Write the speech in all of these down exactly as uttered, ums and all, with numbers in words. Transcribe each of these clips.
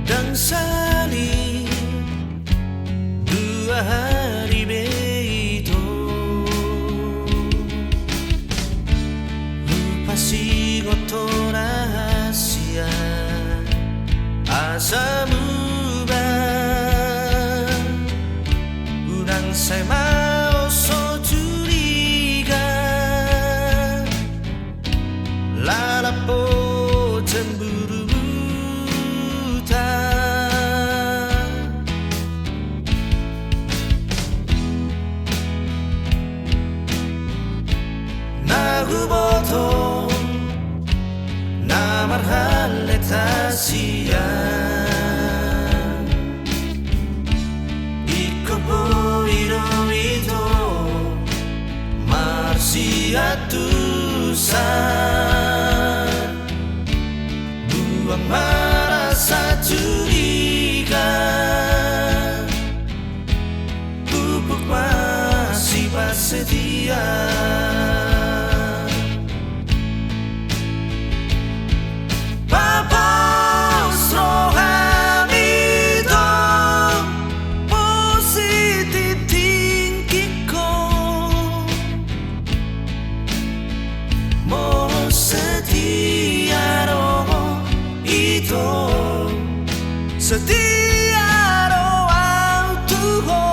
Ndang sahali dua hali be ito. Hupasingot ho rahasia asa muba. Unang sai ma ho so curiga. Lalap ho cemburu buta. Na huboto na marhallet hasian. Ingkon boi do ito marsiantusan. Buang ma rasa curiga. Pupuk ma sifat setia. Papos roham ito, positive thinking ho. Molo setia do ho ito, setia do au tu ho.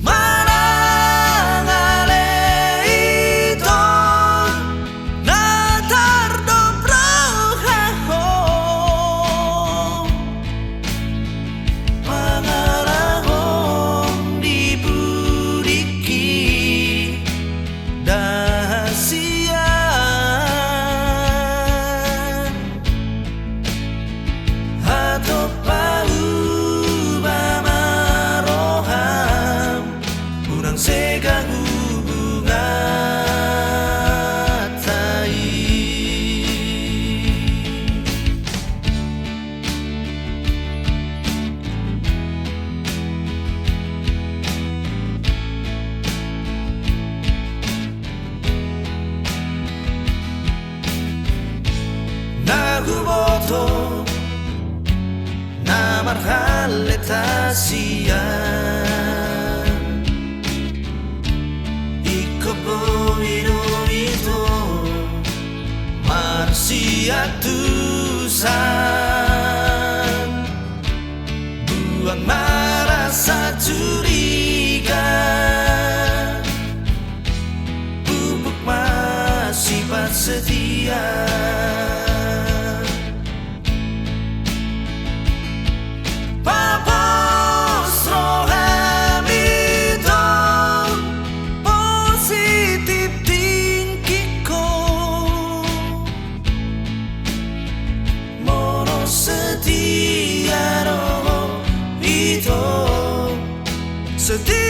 Manang ale ito na tardop roha ho. Mangalahon di pudingki ndang hasian. Hatop pauba ma roham. Unang sega hubunganta i. Na huboto na marhallet hasian. Ingkon boi do ito marsiantusan. Buang ma rasa curiga. Pupuk ma sifat setia. Papos roham ito, positive thinking ho. Molo setia do ho ito, setia